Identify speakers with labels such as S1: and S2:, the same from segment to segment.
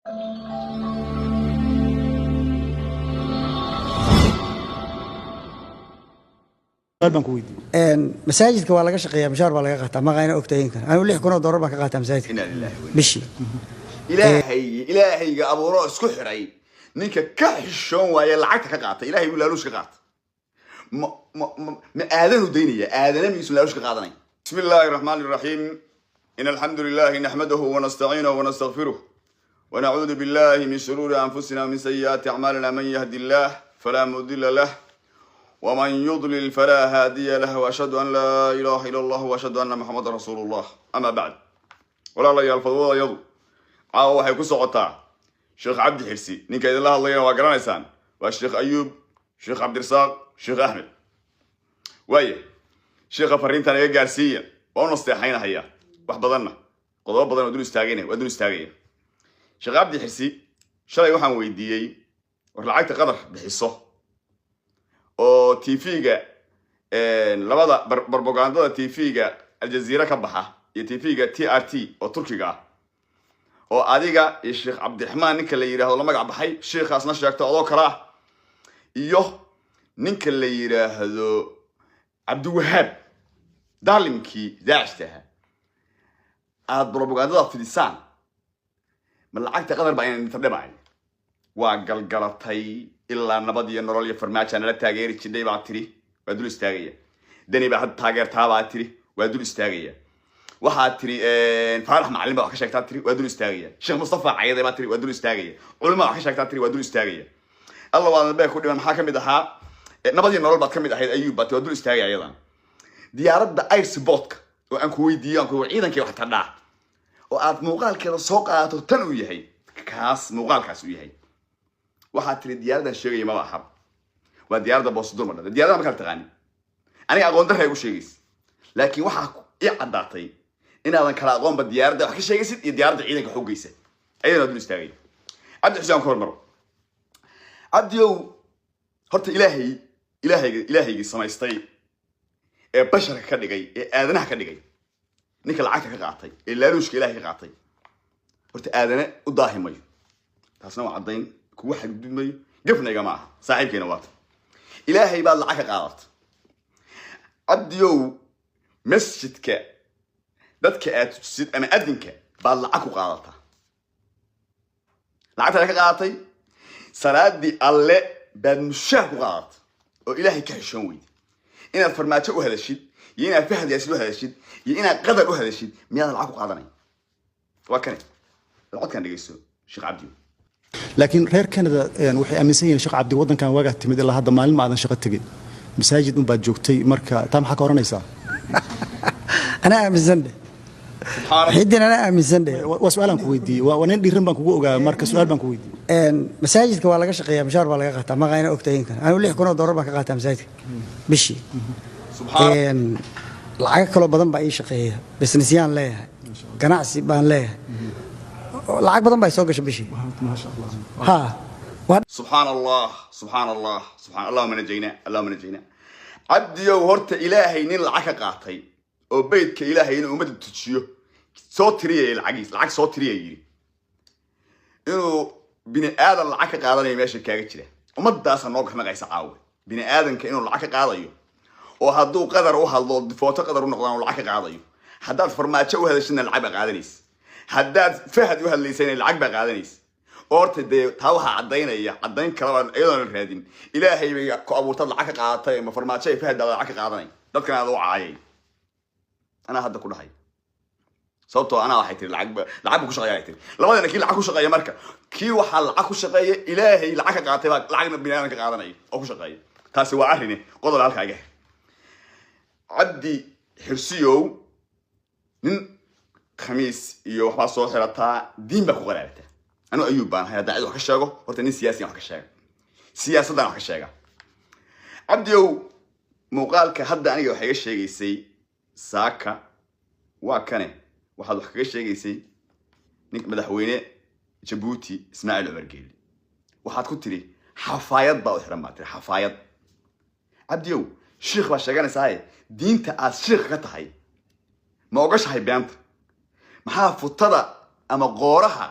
S1: Baan ku weydiiyey.
S2: Masaajidka waa laga shaqeeyaa, mushaar baa laga qaataa. Maqayna ogtahay kan anigu $6,000 baan ka qaataa masaajidka
S3: Inaa lillahi wa inaa
S2: bishii.
S3: Ilaahay, Ilaahayga abuuro isku xiray, ninka ka xishoon waaye lacagta ka qaata, Ilahay buu laaluush ka qaata. Ma aadanu daynaya? Aadana miyuusan laaluush ka qaadanay? بسم الله الرحمن الرحيم، إن الحمد لله نحمده ونستعينه ونستغفره ونعوذ بالله من شرور أنفسنا ومن سيئات أعمالنا، من يهدي الله فلا مضل له ومن يضلل فلا هادي له، وأشهد أن لا إله إلا الله وأشهد أن محمد رسول الله، أما بعد. Walaalayaal, fadwadayadu caawa waxay ku socotaa Sheekh Cabdi Xirsi. Ninka idinla hadlayana waa garanaysaan, waa Sheekh Ayuub, Sheekh Cabdirasaaq, Sheekh Axmed waaya. Sheekha fariintan iga gaarsiiya, waa u nasteexaynahaya wax badanna, qodobo badan oo dul istaagayna waa dul istaagaya. Sheekh Cabdi Xirsi shalay waxaan weydiiyey, war lacagta Qadar bixiso oo TV-ga labada barbogandada, TV-ga Aljaziira ka baxa iyo TV-ga TRT oo Turkiga ah, oo adiga iyo Sheekh Cabdiraxmaan ninka la yidhahdo la magac baxay, sheikhaasna sheegto adoo kale ah, iyo ninka la yidhaahdo Cabdiwahaab, daalimkii Daacishta ahaa, aada propagandada fidisaan, ma lacagta Qadar baa inta dhibay? Waa galgalatay ilaa Nabad iyo Nolol iyo Farmaaja nala taageeri jidhay baa tiri, waa dul istaagaya. Deni baa hadda taageertaa baa tiri, waa dul istaagaya. Waxaa tiri Faarax Macalin baa wax ka sheegtaa tiri, waa dul istaagaya. Sheekh Mustafa Cayade baa tiri, waa dul istaagaya. Culima wax ka sheegtaa tiri, waa dul istaagaya. Alla waa bee ku dhiman. Maxaa kamid ahaa? Nabad iyo Nolol baad kamid ahayd, Ayuub baa tiri, waa dul istaagaya. Iyadan diyaaradda air supportka oo aan ku weydiiyo, aan ku ciidankii wax tadhaa oo aad muuqaalkeeda soo qaadato, tan uu yahay kaas muuqaalkaas uu yahay, waxaad tiri diyaaraddan sheegaya maba ahaba, waa diyaaradda boosdurma dhada. Diyaaradda ma kala taqaanin, aniga aqoon darra igu sheegaysa, laakiin waxaa ii caddaatay inaadan kala aqoonba diyaaradda wax ka sheegaysid iyo diyaaradda ciidanka xoogaysa. Ayadana dul istaagay. Cabdi Xuseen ka hormaro. Cabdiow, horta Ilaahay, Ilaahayga, Ilaahaygii samaystay ee basharka ka dhigay ee aadanaha ka dhigay, ninka lacagta ka qaatay ee laaluushka Ilahay ka qaatay, horta aadane u daahi mayo. Taasna waa caddayn, kugu xadgudub mayo, gefna igama aha, saaxiibkayna waata. Ilaahay baad lacag ka qaadata, Cabdiow. Masjidka dadka aad tujisid ama adinka baad lacag ku qaadataa. Lacagtaad ka qaadatay salaadii Alle baad mushaar ku qaadatay oo Ilaahay ka xishoon weyday. Inaad Farmaajo u hadashid iyo inaad Fahad Yaasin u hadashid iyo inaad Qadar u hadashid, miyaadan lacag ku qaadanay? Waa kane, codkaan dhegeyso, Sheekh Cabdiyo.
S1: Laakiin reer Canada waxay aaminsan yihiin, Sheekh Cabdi, waddankan waagaa timid ilaa hadda maalin ma aadan shaqo tegin, masaajid unbaad joogtay. Marka taa maxaa ka oranaysaa?
S2: Anaa aaminsan dheh. Xiddin anaa aaminsan dheh.
S1: Waa su-aalaan ku weydiiyey. Waa nin dhiiran baan kugu ogaa, marka su-aal baan ku weydiiyey.
S2: Masaajidka waa laga shaqeeyaa, mushaar baa laga qaataa. Maqayna ogtahay kan anigu $6,000 baan ka qaataa masaajidka bishii. Lacago kaloo badan baa ii shaqeeya, businessyaan leeyahay, ganacsi baan leeyahay, lacag badan baa soo gasha bishii.
S1: Maasha Allah.
S2: Ha, waa.
S3: Subxaan Allah, subxaan Allah, subxaan Allahuma najayna, Allahuma najayna. Cabdiyow, horta Ilaahay nin lacag ka qaatay oo beytka Ilaahay inuu ummadda tujiyo soo tiriyaya lacagiis, lacag soo tiriya yidhi, inuu bini aadan lacag ka qaadanayo meesha kaaga jira, ummaddaasa noo garnaqaysa caawe. Bini aadanka inuu lacag ka qaadayo oo hadduu Qadar u hadlo, difooto Qadar u noqdaan, uu lacag ka qaadayo, haddaad Farmaajo u hadashidna lacag baa qaadanaysa, haddaad Fahad u hadlaysana lacag baa qaadanaysa. Oo horta dee taa waxaa caddaynaya, caddayn kalaba iyadoon la raadin, Ilaahay bay ku abuurtaad lacag ka qaadatay, ma Farmaajo ay Fahad baad lacag ka qaadanay? Dadkan aad u caayay anaa hadda ku dhahay, sababtoo anaa waxay tiri lacag buu ku shaqeeya ay tiri. Labadana kii lacag ku shaqeeya, marka kii waxaa lacag ku shaqeeya Ilaahay lacag ka qaatay baa lacagna bini aadan ka qaadanaya oo ku shaqeeya. Taasi waa arrini qodob halkaa iga. Cabdi Xirsiyow, nin khamiis iyo waxbaa soo xirataa, diin baa ku qaraarataa. Anuu Ayuub baan ahay, haddaan cid wax ka sheego, horta nin siyaasiyan wax ka sheega, siyaasaddan wax ka sheega. Cabdiow, muuqaalka hadda aniga waxay iga sheegaysay saaka waa kane. Waxaad wax kaga sheegaysay ninka madaxweyne Jabuuti Ismaaciil Cumar Geeli. Waxaad ku tiri xafaayad baa u xiran baa tiri, xafaayad. Cabdiow, shiikh baa sheeganaysaaye, diinta aad shiikha ka tahay ma ogashahay beenta? Maxaa futada ama qooraha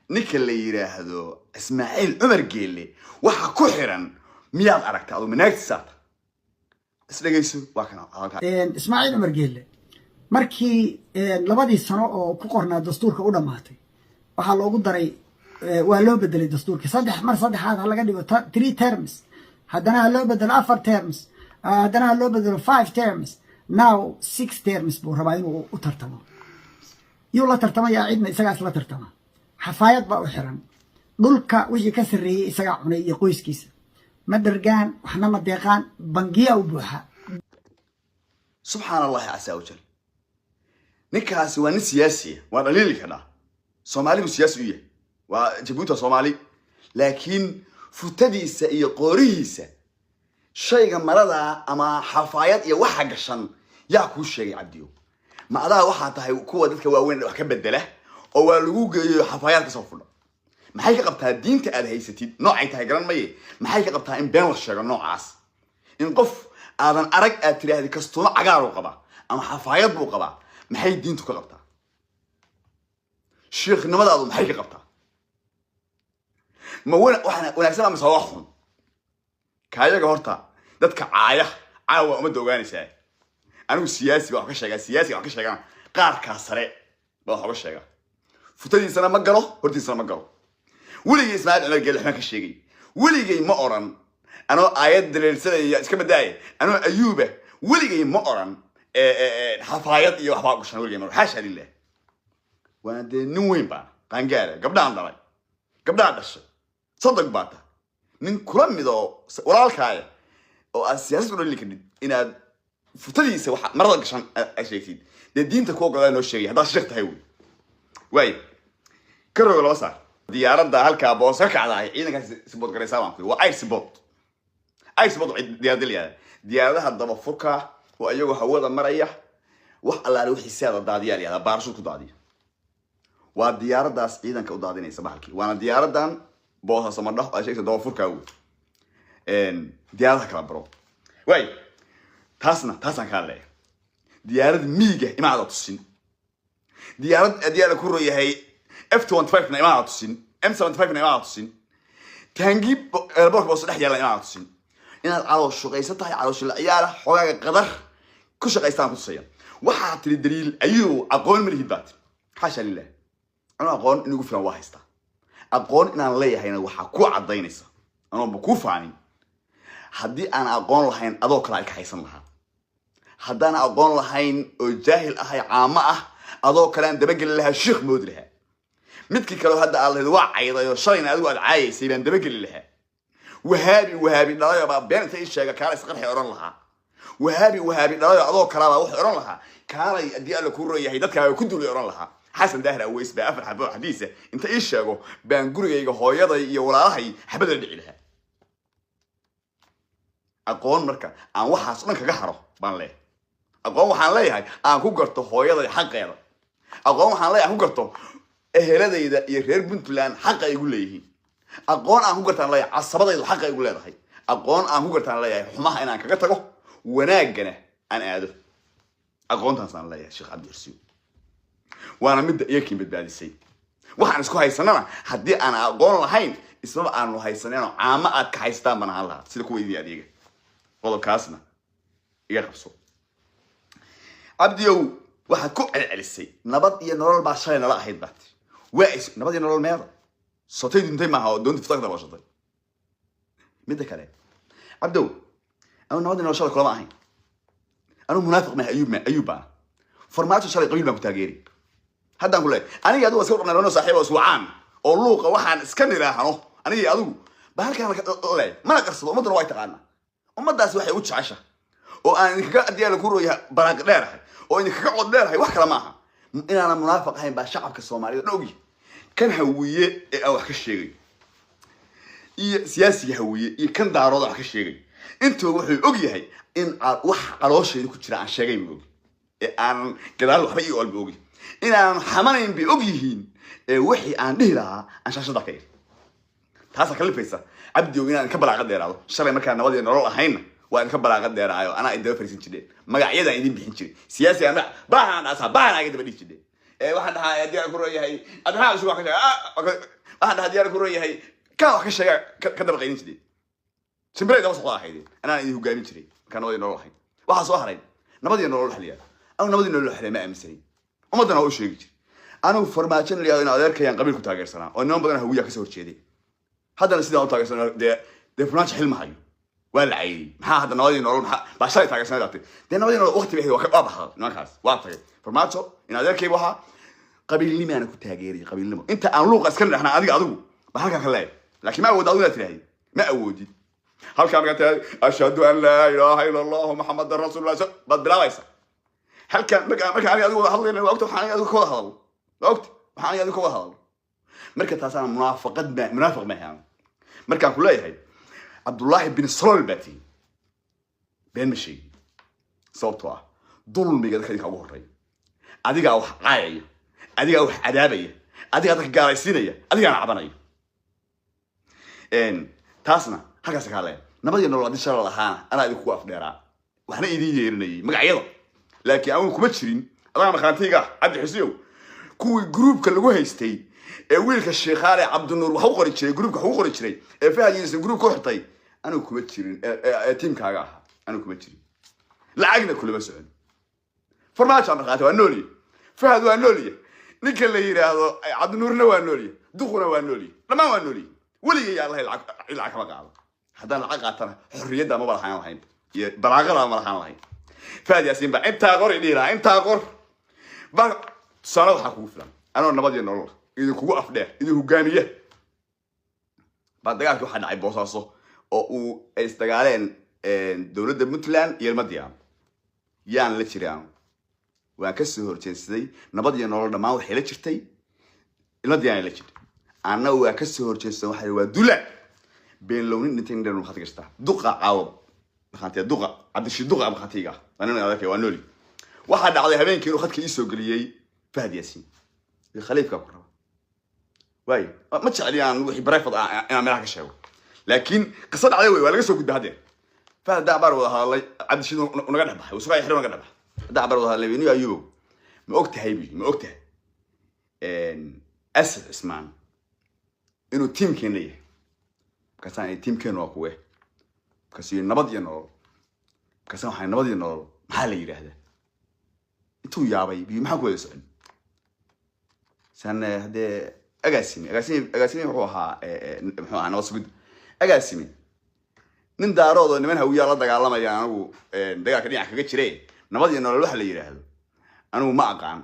S3: Ninka la yidhaahdo Ismaaciil Cumar Geelle waxa ku xiran miyaad aragta? Adu manaagtisaata isdhegayso, waa kana hadalkaa.
S2: Ismaaciil Cumar Geelle markii 2dii sano oo ku qornaa dastuurka u dhammaatay, waxaa loogu daray, waa loo bedelay dastuurkii saddex mar saddexaad ha laga dhigo three terms, haddana ha loo bedelo afar terms, haddana ha loo bedelo five terms, now six terms buu rabaa inuu u tartamo. Yuu la tartamayaa? Cidna, isagaas la tartama. Xafaayad baa u xiran. Dhulka wixii ka sarreeyey isagaa cunay iyo qoyskiisa. Ma dhargaan, waxna ma deeqaan, bangiya u buuxa.
S3: Subxaan Allahi casa wajal. Ninkaasi waa nin siyaasiya, waa dhaliili kadhaa. Soomaali buu siyaasi u yahay, waa Jabuuti, waa Soomaali, laakiin futadiisa iyo qoorihiisa shayga marada ama xafaayad iyo waxa gashan yaa kuu sheegay? Cabdiyo, ma adaa waxaa tahay kuwa dadka waaweyn wax ka bedela oo waa lagu geeyo xafaayaad kasoo fudha? Maxay ka qabtaa diinta aad haysatid noocay tahay garan maye. Maxay ka qabtaa in been la sheego noocaas, in qof aadan arag aad tiraahdi kastuumo cagaaruu qabaa ama xafaayad buu qabaa? Maxay diintu ka qabtaa? Shiikhnimadaadu maxay ka qabtaa? Ma waxaan wanaagsan ama wax xun? Kaayaga horta dadka caaya caawa ummadda ogaanaysaa. Anigu siyaasi baa wax ka sheegaa, siyaasiga wax ka sheegana qaarkaa sare baa wax oga sheegaa. Futadiisana ma galo, hortiisana ma galo. Weligay Ismaaciil Cumar Geelle waxbaan ka sheegay weligay ma oran anoo aayad daleelsanaya, iska badaaya anoo Ayuuba, weligay ma oran xafaayad iyo waxbaa gashan. Weligay ma oran, xaasha lilah. Waana dee nin weyn baa qaangaara, gabdhahan dhalay, gabdhaha dhashay, sodog baa tahay. Nin kula mid oo walaalkaaya oo aad siyaasad u dhalili kadhid inaad futadiisa waxa marada gashan aad sheegtid, dee diinta ku ogolaa noo sheegay haddaad sheekh tahay wey. Waay ka roga laba saar diyaaradda halkaa boos ka kacdahay, ciidankaas support garaysaa baan ku yidhi. Waa air support, air support waxay diyaaradda la yihahdaa, diyaaradaha dabafurka oo iyagoo hawada maraya wax allaale wixii seeda daadiyaa la yihahdaa, baarashuud ku daadiya. Waa diyaaraddaas ciidanka u daadinaysa bahalkii, waana diyaaradan boosa samadha oo ay sheegaysa dabafurkaa wey. Diyaaradaha kala baro waay. Taasna taasaan kaa leeyahay. Diyaarad miiga imaada tusin, diyaarad haddii ku royahay F-25 na imaada tusin, M75 na imaada tusin, taangi airportka booso dhex yaalla imaada tusin. Inaad caloosh shaqaysan tahay, caloosh la ciyaara, xoogaaga qadar ku shaqaystaan ku tusaya. Waxaa tiri daliil ayuu aqoon ma lihid baa tiri. Xaasha lilah, anuu aqoon inugu filan waa haystaa. Aqoon inaan leeyahayna waxaa ku caddaynaysa anoonba kuu faanin. Haddii aan aqoon lahayn, adoo kale ay ka haysan lahaa. Haddaan aqoon lahayn oo jaahil ahay, caamo ah, adoo kale aan dabageli lahaa, shiikh moodi lahaa. Midkii kaleo hadda aad lahayd waa cayday oo shalayna adigu aad caayaysay baan dabageli lahaa. Wahaabi wahaabi dhalayo baa been inta ii sheega kaala isqarxi odhan lahaa. Wahaabi wahaabi dhalayo adoo kalabaa wuxuu odhan lahaa kaalay haddii Alla kuu roon yahay dadkaaga ku duulay odhan lahaa. Xasan Daahir Aweys baa afar xabo xadiisa inta ii sheego baan gurigayga hooyaday iyo walaalahay xabada la dhici lahaa. Aqoon marka aan waxaas o dhan kaga haro baan leeyahay. Aqoon waxaan leeyahay aan ku garto hooyaday xaqeeda. Aqoon waxaan leeyahay aan ku garto eheladayda iyo reer Puntland xaqa ay igu leeyihiin. Aqoon aan ku gartaan leeyahay casabadaydu xaqa igu leedahay. Aqoon aan ku gartaan leeyahay xumaha inaan kaga tago, wanaaggana aan aado. Aqoontaasaan leeyahay, Sheekh Cabdi Xirsiyo, waana midda iyakiin badbaadisay. Waxaan isku haysanana haddii aan aqoon lahayn ismaba aanu haysaneenoo caamo aad ka haystaan baan ahaan lahaa sida kuwa idii adeega. Qodobkaasna iga qabso, Cabdiyow. Waxaad ku celcelisay nabad iyo nolol baa shalay nala ahayd baat. Waa is nabad iyo nolol meeda sotay duntay maaha oo doonta fitaka dabooshatay. Midda kale, Cabdow, anu nabad iyo nolol shalay kulama ahayn. Anu munaafiq maaha, Ayuub ma Ayuub baana. Farmaajo shalay qabiil baan ku taageeri, haddaan ku leeyahay aniga adigu waa iska qabnaa saaxiib oo iswacaan oo luuqa waxaan iska niraahno aniga iyo adigu ba halkaan leeyahay. Mana qarsado, ummadduna waa taqaanaa. Ummaddaasi waxay u jecesha oo aan idinkaga adiyaala ku rooyahay baraaqi dheerahay oo idinkaga cod dheerahay wax kale maaha. Inaanan munaafiq ahayn baa shacabka Soomaalida dhan ogyahay. Kan Hawiye ee aan wax ka sheegay iyo siyaasiga Hawiye iyo kan Daarooda wax ka sheegay intuba wuxuu og yahay in wax calooshayda ku jira aan sheegay buu og ee aanan gadaal waxba ii olba ogi, inaanan xamanayn bay og yihiin ee wixii aan dhihi lahaa aan shaashada ka iri. Taasaa kalifaysa, Cabdiow, inaan ka balaaqa dheeraado. Shalay markaan nabad iyo nolol ahaynna waa idinka balaaqa dheeraayo, anaa idaba fariisan jireen, magacyadaan idin bixin jiray, siyaasiga magac baahan dhaasaa baahan iga daba dhihi jireen. Waxaan dhahaa diyaar ku roon yahay Cabdiraxmaan Cusub, wax ka sheega. Waxaan dhahaa diyaar ku roon yahay, kaa wax ka sheega ka daba qaylin jiray. Shimbiray daba socda ahayd, anaan idin hogaamin jiray markaa nabadii nolol ahayd. Waxaa soo haray nabadii nolol xaliya. Anigu nabadii nolol xaliya ma aaminsanin, ummaddana waa u sheegi jiray. Anigu Farmaajo la yihahdo in adeerkayaan qabiil ku taageersanaa oo niman badan Hawiyaa kasoo horjeeday. Haddana sidaan u taageersanaa dee Farmaajo xil ma hayo, waa la cayriyey. Maxaa hadda nabadii nolol maxaa baa shalay taageersanay daatay? Dee nabadii nolol waqti bay ahayd, waa baxda nimankaas, waa tagay. Farmaajo in adeerkaybu ahaa, qabiilnimaana ku taageerayay, qabiilnimo. Inta aan luuqa iska dhexnaa adiga adigu ba halkan ka leeyahay, laakiin ma awood adigu inaad tirahdid, ma awoodid. Halkaan markaa tirahdid "ashhadu an laa ilaaha ila allahu Muxamadan rasuulullah" baad bilaabaysa. Halkan marka aniga adigu wada hadlayna, waa ogta waxaan aniga adigu ka wada hadalno, waa ogta waxaan aniga adigu ka wada hadalno. Marka taasaan munaafaqad ma munaafiq ma ahaan. Markaan ku leeyahay Cabdullaahi bin Salool baa tihi, been ma sheegin, sababtoo ah dulmiga dadka idinka ugu horreeya. Adigaa wax caayaya, adigaa wax cadaabaya, adigaa dadka gaalaysiinaya, adigaana cabanaya. Taasna halkaas kaa leeyahay. Nabadii nolol haddii shala lahaana, anaa idinku afdheeraa, waxna idin yeerinayay magacyada, laakiin anugu kuma jirin. Adaa markhaantiga ah, Cabdi Xusiyow, kuwii groupka lagu haystay ee wiilka Sheekhaale Cabdinuur wax u qori jiray, groupka wax ugu qori jiray ee Fahad Yunus groupka u xirtay, anigu kuma jirin. Ee tiimkaaga ahaa anigu kuma jirin, lacagna kulama socon. Farmaajo markhaati waa noolye, Fahad waa noolye, ninka la yidhaahdo Cabdinuurna waa noolye, duquna waa noolye, dhammaan waa noolye. Weligay yaa Allahay lacag kama qaado. Haddaan lacag qaatana xorriyadda maba lahaan lahayn iyo balaaqada ma lahaan lahayn. Fahad Yaasiin baa intaa qor idhihi lahaa, intaa qor ba. Tusaale waxaa kugu filan, anoo nabad iyo nolol idinkugu afdheer, idin hogaamiya, baa dagaalkii waxaa dhacay Boosaaso oo uu ay isdagaaleen dowladda Puntland iyo Ilmadiyaano. Yaan la jiray anu? Waan ka soo horjeedsaday. Nabad iyo Nolol dhammaan waxay la jirtay Ilmadiyaana la jirtay, anna waa ka soo horjeedsaday. Waxaa waa dula beenlownin dhintay nin dheer markhaati gashtaa. Duqa caawo markhaatiya, duqa Cabdishiid, duqa markhaatiga ah, waa nin adeerkay, waa nooli. Waxaa dhacday habeenkii inuu khadka ii soo geliyey Fahad Yaasiin iyo khaliifkaa ku raba. Waayo, ma jecli aan wixii private ah inaan meelaha ka sheego, laakiin qiso dhacday wey, waa laga soo gudbay haddeer. Fahad dacbar wada hadlay, Cabdishiid unaga dhex baxay, usugaa xidhan unaga dhex baxay. Dacbar wada hadlay, niyo Ayubow, ma og tahay bu, ma og tahay Asad Cismaan inuu tiimkeen leeyahay? Markaasaan idhi, "Tiimkeenu waa kuwe?" Markaasuu yidhi, "Nabad iyo Nolol." Markaasaan waxaan, "Nabad iyo Nolol maxaa la yidhaahdaa?" Intuu yaabay biyo, "Maxaan ku wada socon?" Saan haddee agaasimi agaasimi wuxuu ahaa muxuu ahaa nabad sugidda. "Agaasimi, nin Daarood oo niman Hawiyaa la dagaalamaya, anigu dagaalka dhinac kaga jire. Nabad iyo Nolol waxa la yidhaahdo anigu ma aqaan,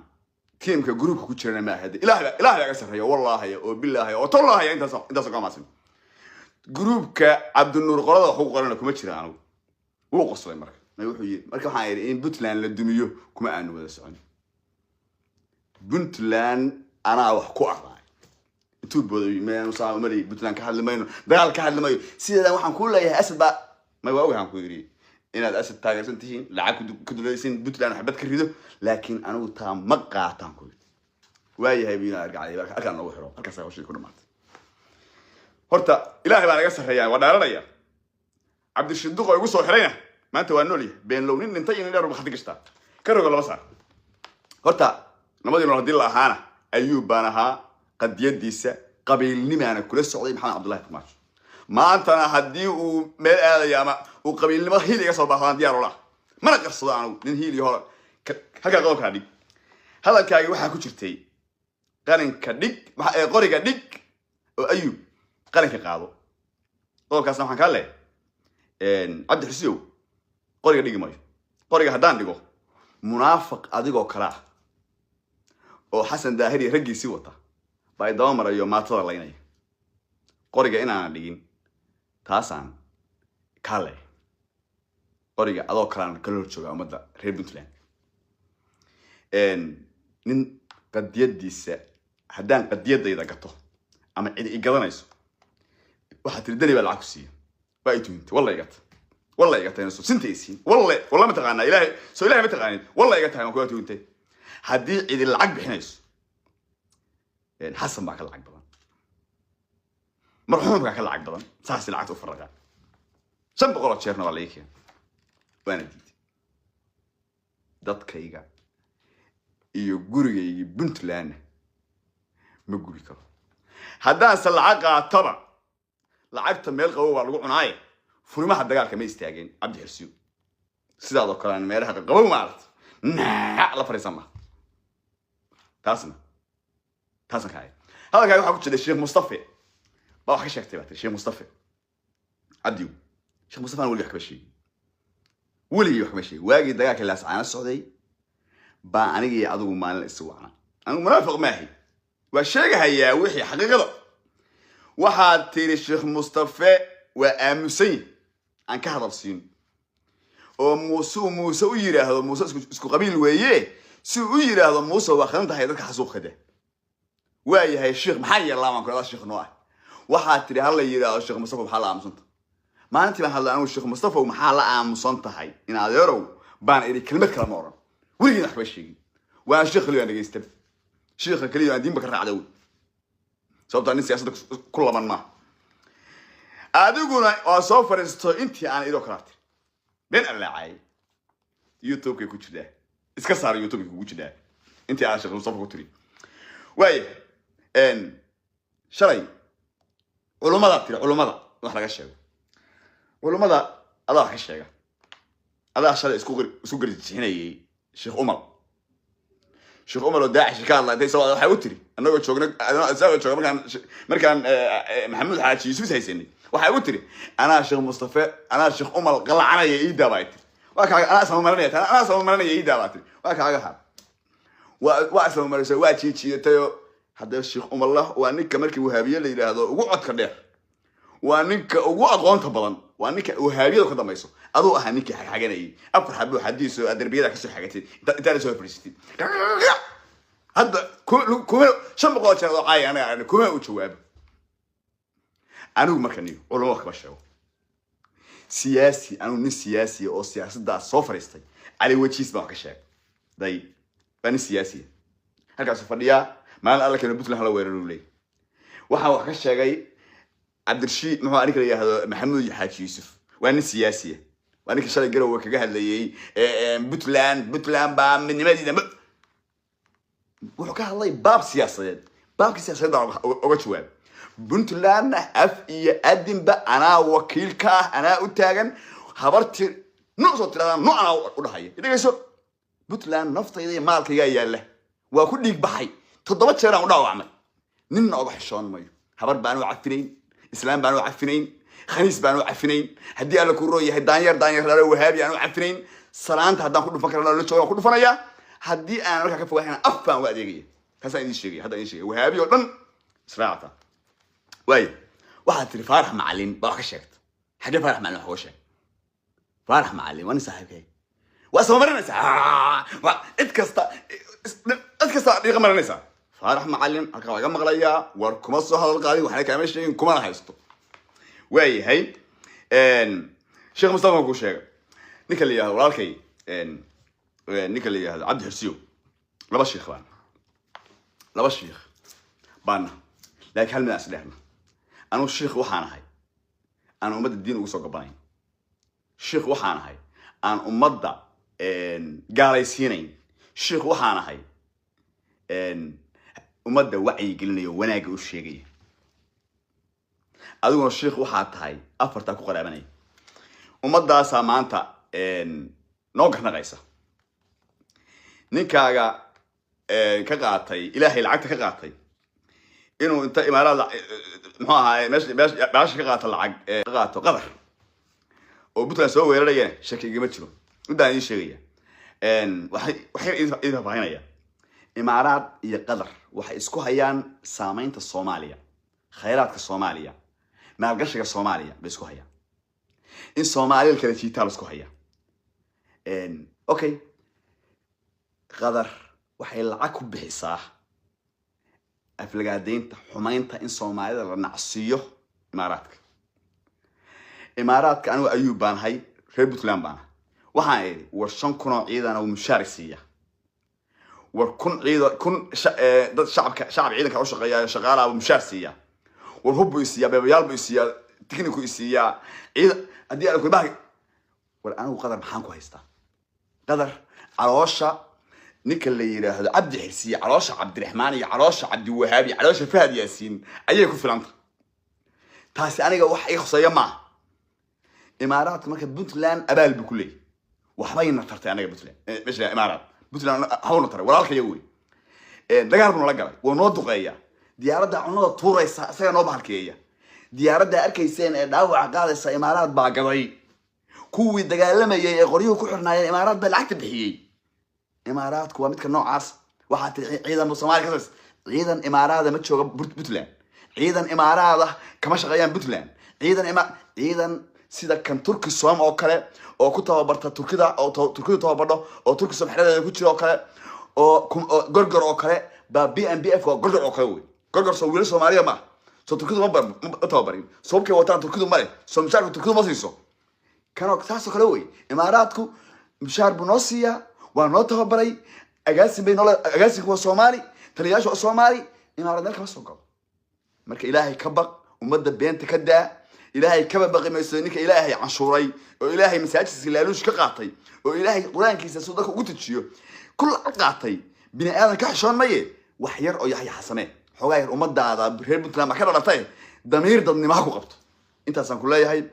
S3: tiimka groupka ku jirana ma ahade. Ilaah baa, Ilaah baa ga sarreeya, wallaahi oo bilaahi oo tollaahi, intaas kama maasin. Groupka Cabdinuur qolada wax ugu qorana kuma jira anigu." Wuu qoslay. Marka wuxuu yidhi, marka waxaan idhi, "In Puntland la dumiyo kuma aanu wada socon. Puntland anaa wax ku aqaay." Intuu booday, "Msaa umali Puntland ka hadli mayno, dagaal ka hadli mayo. Sideedan waxaan kuu leeyahay Asad baa may waa ogahay." Aan ku yidhi inaad Asad taageersan tihiin, lacag ku dulaysin, Puntland xabad ka rido, laakiin anigu taa ma qaataan, ku yidhi. "Waayahay," buu yidhi, argacday. Halkaan noogu xiro, halkaas hawshii ku dhamaatay. Horta Ilaahay baa naga sarreeya, waa dhaaranaya. Cabdishinduq oo igu soo xirayna maanta waa nool yahay. Beenlow nin dhintay iyo nin dheer markhati gashtaa, ka rogo lama saar. Horta nabadii nool haddii la ahaana, Ayuub baan ahaa qadiyadiisa, qabiilnimaana kula socday Maxamed Cabdullahi Farmaajo. Maantana haddii uu meel aadayo ama uu qabiilnimo hiil iga soo baahdaan, diyaar ola, mana qarsado anigu nin hiil iyo hore. Halkaa qodobkaa dhig. Hadalkaagi waxaa ku jirtay qalinka dhig, qoriga dhig oo Ayuub qalinka qaado. Qodobkaasna waxaan kaa leehay, Cabdi Xusiyow, qoriga dhigi maayo. Qoriga haddaan dhigo, munaafiq adigoo kale ah oo Xasan Daahir iyo raggiisii wata baa i daba marayo, maatada laynaya. Qoriga inaanan dhigin taasaan kaa leehay. Qoriga adoo kalean kala hor joogaa ummadda reer Puntland. Nin qadiyadiisa, haddaan qadiyadayda gato ama cidi i gadanayso, waxaa tiri Deni baa lacag ku siiya, waa i tuhintay. Walla igata, walla iga tahay, sinta i siin, walle walla ma taqaanaa Ilaahay, soo Ilahay ma taqaanid, walla iga tahay, waan kugaa tuhintay. Haddii cidi lacag bixinayso, Xasan baa ka lacag badan, marxuumkaa ka lacag badan, saasi lacagta u faraqaa. 500 oo jeerna waa laga keenay, waana diiday. Dadkayga Iyo gurigaygii Puntlandna ma gubi karo. Haddaanse lacag qaataba, lacagta meel qabow baa lagu cunaaye, furimaha dagaalka ma istaageen. Cabdi Xirsiyo, sidaadoo kale aan meelaha qabow maarata naac la fadhiisan ma. Taasna taasna kaaya. Hadalkaaga waxaa ku jiray Sheekh Mustafe baa wax ka sheegtay, baa tiri Sheekh Mustafe. Cabdiw, Sheekh Mustafe aan weligii wax kama sheegin, weligii wax kama sheegin. Waagii dagaalka Laascaana socday baa anigii adigu maalin isu wacna. Anigu munaafiq maahi, waa sheegahayaa wixii xaqiiqada. Waxaad tiri Sheekh Mustafe waa aamusan yahay, aan ka hadal siino oo Muuse uu Muuse u yidhaahdo. Muuse isku qabiil weeye, si uu u yidhaahdo Muuse waa khadan tahay dadka xasuuqada. Waa yahay sheekh, maxaa yeelaa baan ku adaa sheekh noo ah. Waxaad tiri hala yidhaahdo Sheekh Mustafa maxaa la aamusanta. Maalintii baan hadlay anigu, Sheekh Mustafa maxaa la aamusan tahay in adeerow baan idhi. Kelmad kale ma oran, weligiin wax kama sheegin. Waa sheekh keliyo aan dhegaysta, sheekha keliyo aan diinba ka raacda wey, sababtaa nin siyaasadda ku laban maaha. Adiguna waa soo fadhiisto intii aan idoo kalaa tiri been allaacayay. YouTube-kay ku jirtaa, iska saar, YouTube-kay kugu jirtaa intii aan Sheekh Mustafa ku tiri. Waaya, shalay culummada tiri, culummada wax laga sheego, culummada adaa wax ka sheega. Adaa shalay isku garjixinayay Sheekh Umar, Sheekh Umar oo Daacish ka hadla. Intay soo waxay u tiri annagoo joogna, isagoo jooga, markaan Maxamuud Xaaji Yuusuf is haysanay, waxay u tiri anaa Sheekh Mustafe, anaa Sheekh Umar qalacanaya iidaa baa tiri. Waa kaaga anaa isma marinaya, anaa isma marinaya iidaa baa tiri. Waa kaaga har, waa isma marisay, waa jiijiidatayoo. Haddaba Sheekh Umarlah waa ninka markii Wahaabiye la yidhaahdo ugu codka dheer, waa ninka ugu aqoonta badan, waa ninka Wahaabiyadu ka dambayso. Aduu ahaa ninkii xagxaganayay afar xabo xadiis oo aad darbiyada kasoo xagatay intaana soo fadhiisatid. Hadda kuma 500 jeer oo caaya anaga kuma u jawaabo. Anigu marka niyo culamo wax kama sheego. Siyaasi, anigu nin siyaasiya oo siyaasaddaas soo fadhiistay, Cali Wajiis baan wax ka sheegay. Day, waa nin siyaasiya, halkaasuu fadhiyaa. Maalin alla keeno Puntland hala weeraruu leey. Waxaan wax ka sheegay Cabdirashiid, muxuu aninka la yidhaahdo, Maxamuud Xaaji Yuusuf, waa nin siyaasiya, waa ninka shalay Garowe kaga hadlayay Puntland. Puntland baa midnimadeeda wuxuu ka hadlay baab siyaasadeed, baabkii siyaasadeed baan uga jawaab. Puntlandna af iyo adinba anaa wakiil ka ah, anaa u taagan. Habarti nu soo tiradaa nu anaa u dhahaya. Dhegeyso, Puntland naftayda iyo maalkaygaa yaalla, waa ku dhiig baxay, 7 jeer aan u dhaawacmay, ninna oga xishoon mayo. Habar baan u cafinayn, islaam baan u cafinayn, khaniis baan u cafinayn, haddii Alla ku roon yahay daanyeer, daanyeer dhalo Wahaabi aan u cafinayn. Salaanta haddaan ku dhufan karana la jooga waan ku dhufanayaa, haddii aan markaa ka fogaahana af baan u adeegaya. Taasaan idiin sheegaya, haddaan idiin sheegaya Wahaabi oo dhan israacata. Waayo, waxaad tiri Faarax Macalin baa wax ka sheegta. Xaggee Faarax Macalin wax uga sheeg? Faarax Macalin waa nin saaxiibkay. Waa sama marinaysaa, cid kasta, cid kasta dhiiqa marinaysaa. Faarax Macalin halkaa waa iga maqlayaa. War kuma soo hadal qaadin, waxna kaama sheegin, kumana haysto. Waayahay, Sheekh Mustafa kuu sheega, ninka la yihahdo walaalkay, ninka la yihahdo Cabdi Xirsiyo, laba sheekh baan, laba sheekh baana, laakiin hal mid aan isdheerna. Anugu sheekh waxaan ahay aan ummadda diin ugu soo gabanayn, sheekh waxaan ahay aan ummadda gaalaysiinayn, sheekh waxaan ahay ummadda wacyi gelinayo, wanaagga u sheegaya. Adiguna sheikh waxaa tahay afartaa ku qaraabanaya. Ummaddaasaa maanta noo garnaqaysa. Ninkaaga ka qaatay Ilaahay lacagta ka qaatay inuu inta Imaaraad, muxuu ahaay, meesha baasha ka qaato, lacag ka qaato Qatar oo Puntland soo weerarayana shaki igama jiro. Midaan idiin sheegaya, waxay idin faahfaahinaya, Imaaraad iyo Qatar waxay isku hayaan saameynta Soomaaliya, khayraadka Soomaaliya, maalgashiga Soomaaliya bay isku hayaan. In Soomaaliya la kala jiitaa la isku hayaa. Okay, Qatar waxay lacag ku bixisaa aflagaadeynta, xumaynta, in Soomaalida la nacsiiyo Imaaraadka. Imaaraadka anigu Ayuub baan ahay, reer Puntland baan ahay. Waxaan idhi war 5,000 oo ciidan oo mushaar siiya, war 1,000 ciidan, 1,000 dad shacabka, shacab ciidanka u shaqeeya, shaqaalaha mushaar siiya, war hub buu isiiyaa, beebayaal buu isiiyaa, tikniku isiiyaa, ciidan haddii aan kulbaha. War anigu Qatar maxaan ku haystaa? Qatar caloosha Ninka la yidhaahdo Cabdi Xirsiye, caloosha Cabdiraxmaan iyo caloosha Cabdiwahaab iyo caloosha Fahad Yaasiin ayay ku filanta. Taasi aniga wax iga khuseeya maaha. Imaaraadka marka Puntland abaal buu ku leeyahy, waxbayna tartay anaga Puntland. Meesha Imaaraat Puntland hawna taray, walaalkaya wey. Dagaal buu nala galay, waa noo duqeeya, diyaaradda cunada tuuraysa isaga noo bahalkeeya. Diyaaradda arkayseen ee dhaawaca qaadaysa Imaaraad baa gaday. Kuwii dagaalamayay ee qoryuhu ku xirnaayeen Imaaraad baa lacagta bixiyey. Imaaraadku waa midka noocaas. Waxaa tiri ciidan Soomaaliya ka, ciidan Imaaraada ma jooga Puntland, ciidan Imaaraada kama shaqeeyaan Puntland. Ciidan ima ciidan sida kan Turkisom oo kale oo ku tababarta Turkida, oo Turkidu tababardho, oo Turkisom xeradeeda ku jira oo kale, oo Gorgor oo kale baa BNBF, waa Gorgor oo kale wey. Gorgor soo wiilal Soomaaliya ma soo Turkidu ma tababarin? Sababkay wataan Turkidu male, soo mushaarka Turkidu ma siiso. Kanoo saasoo kale wey. Imaaraadku mushaar buu noo siiyaa, waa noo tababaray, agaasin bay noola, agaasinka waa Soomaali, taliyayaasha waa Soomaali. Imaaraad meel kama soo galo. Marka Ilaahay ka baq, ummadda beenta ka daa. Ilaahay kaba baqi mayso. Ninka Ilaahay canshuuray oo Ilaahay masaajidkiisa laaluush ka qaatay oo Ilaahay Qur-aankiisa suu dadka ugu tujiyo ku lacag qaatay, bini aadan ka xishoon maye. Wax yar oo yaxya xasamee, xoogaa yar ummadaada reer Puntland baa ka dhalatay, damiir dadnimo ha ku qabto. Intaasaan ku leeyahay,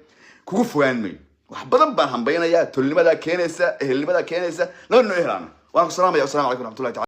S3: kugu fogaan mayo. Wax badan baan hambaynayaa, tolnimadaa keenaysa, ehelnimadaa keenaysa, laba noo ehelaana. Waan ku salaamaya. Wasalamu calaykum raxmatullahi tacala.